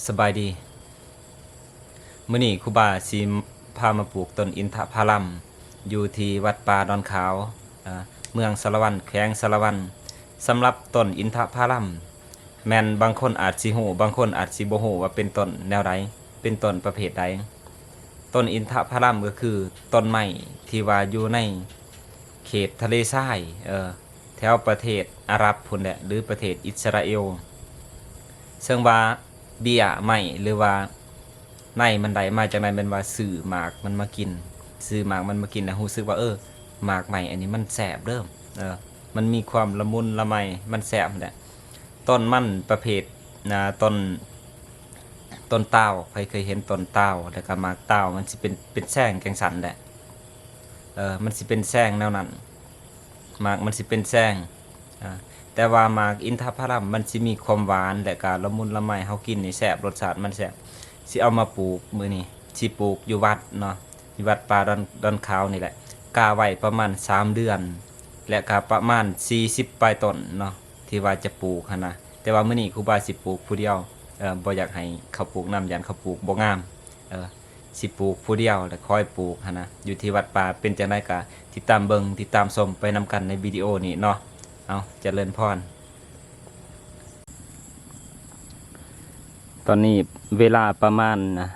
ສະບາຍດີ. ມື້ນີ້ຄູບາຊິພາມາປູກຕົ້ນອິນທະພາລຳ ຢູ່ທີ່ວັດປ່າດອນຂາວ ເອີ ເມືອງສາລະວັນ ແຂວງສາລະວັນ. ສຳລັບຕົ້ນອິນທະພາລຳ ແມ່ນບາງຄົນອາດຊິຮູ້ ບາງຄົນອາດຊິບໍ່ຮູ້ວ່າເປັນຕົ້ນແນວໃດ ເປັນຕົ້ນປະເພດໃດ. ຕົ້ນອິນທະພາລຳກໍຄືຕົ້ນໄມ້ທີ່ວ່າຢູ່ໃນເຂດທະເລຊາຍ ເອີ ແຖວປະເທດອາຣັບພຸ້ນແຫຼະ ຫຼື ປະເທດອິດສະຣາເອວ. ເຊິ່ງວ່າເບ້ຍໄມ້ ຫຼືວ່າໃນມັນໄດ້ມາຈາກໃດ ແມ່ນວ່າຊື້ໝາກມັນມາກິນ ຊື້ໝາກມັນມາກິນແລ້ວຮູ້ສຶກວ່າ ເອີ ໝາກໄມ້ອັນນີ້ມັນແຊບເດີ ເອີ ມັນມີຄວາມລະມຸນລະໄມ ມັນແຊບຫັ້ນແຫຼະ. ຕົ້ນມັນປະເພດ ນາ ຕົ້ນ ຕົ້ນຕາວ ໃຜເຄີຍເຫັນຕົ້ນຕາວ ແລ້ວກໍໝາກຕາວ ມັນຊິເປັນ ເປັນແຊງຈັ່ງຊັ້ນແຫຼະ ເອີ ມັນຊິເປັນແຊງແນວນັ້ນ ໝາກມັນຊິເປັນແຊງ ອາ ແຕ່ວ່າໝາກອິນທະພາລຳມັນຊິມີຄວາມຫວານ ແລະກະລະມຸນລະໄມ ເຮົາກິນນີ້ແຊບ ລົດຊາດມັນແຊບ. ຊິເອົາມາປູກມື້ນີ້ ຊິປູກຢູ່ວັດເນາະ ຢູ່ວັດປ່າດອນ ດອນຂາວນີ້ແຫຼະ ກະໄວ້ປະມານສາມເດືອນ ແລະກະປະມານສີ່ສິບປາຍຕົ້ນເນາະ ທີ່ວ່າຈະປູກຫັ້ນນະ. ແຕ່ວ່າມື້ນີ້ຄູບາຊິປູກຜູ້ດຽວ ເອີ ບໍ່ຢາກໃຫ້ເຂົາປູກນຳ ຢ້ານເຂົາປູກບໍ່ງາມ ເອີ ຊິປູກຜູ້ດຽວ ແລະຄອຍປູກຫັ້ນນະ ຢູ່ທີ່ວັດປ່າ. ເປັນຈັ່ງໃດກໍຕິດຕາມເບິ່ງ ຕິດຕາມຊົມໄປນຳກັນໃນວິດີໂອນີ້ເນາະ. ເອົາ ຈະເລີນພອນ. ຕອນນີ້ເວລາປະມານ ນະ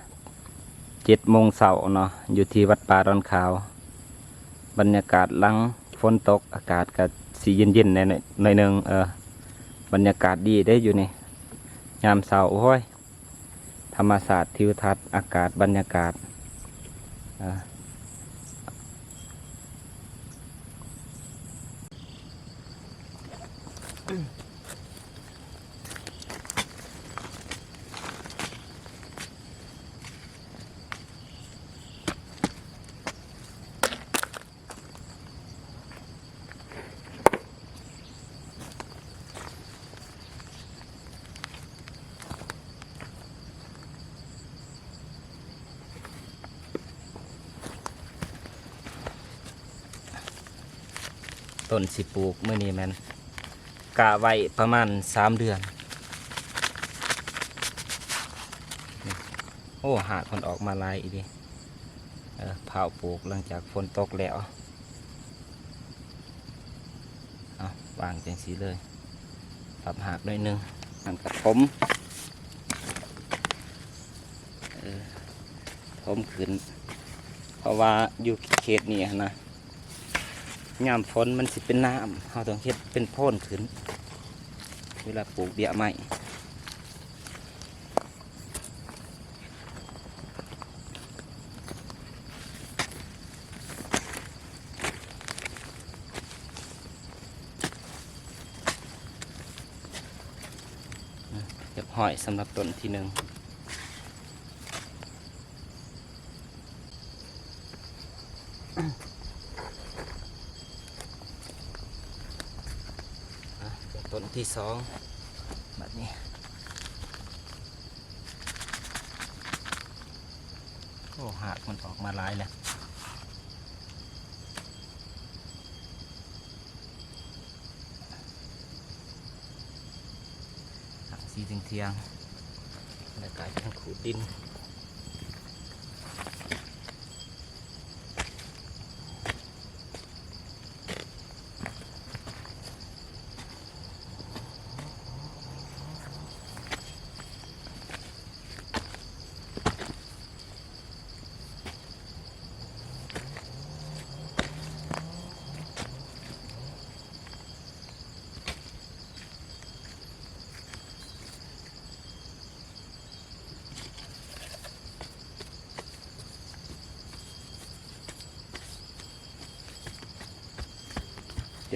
ເຈັດໂມງເຊົ້າເນາະ ຢູ່ທີ່ວັດປ່າດອນຂາວ. ບັນຍາກາດຫຼັງຝົນຕົກ ອາກາດກໍຊິເຢັນໆ ແດ່ໜ້ອຍໜຶ່ງ ເອີ ບັນຍາກາດດີເດ້ຢູ່ນີ້ ຍາມເຊົ້າ. ໂອ້ຍ ທຳມະຊາດ ທິວທັດ ອາກາດ ບັນຍາກາດ ເອີ. ຕົ້ນຊິປູກມື້ນີ້ແມ່ນກະໄວ້ປະມານສາມເດືອນ. ໂອ້ ຮາກມັນອອກມາຫຼາຍອີ່ຫຼີ. ເອີ ພ້າວປູກຫຼັງຈາກຝົນຕົກແລ້ວ. ເອົາ ວາງຈັ່ງຊີ້ເລີຍ ປັບຮາກໜ້ອຍໜຶ່ງ ມັນກະຖົມ ເອີ ຖົມຂຶ້ນ ເພາະວ່າຢູ່ເຂດນີ້ຫັ້ນນະ ຍາມຝົນມັນຊິເປັນນ້ຳ ເຮົາຕ້ອງເຮັດເປັນໂພນຂຶ້ນ ເວລາປູກເບ້ຍໄມ້. ຮຽບຮ້ອຍສຳລັບຕົ້ນທີໜຶ່ງ. ອ່ະ ເປັນຕົ້ນທີສອງ ບັດນີ້ ໂອ້ ຮາກມັນອອກມາຫຼາຍແລ້ວ. ຫາງສີທຽງໆ ແລ້ວກະຈັ່ງຂູດດິນ.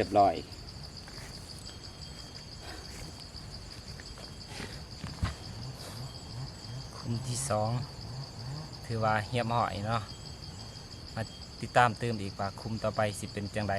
ຮຽບຮ້ອຍ ຂຸມທີສອງ ຖືວ່າຮຽບຮ້ອຍເນາະ. ມາຕິດຕາມຕື່ມອີກວ່າຂຸມຕໍ່ໄປຊິເປັນຈັ່ງໃດ.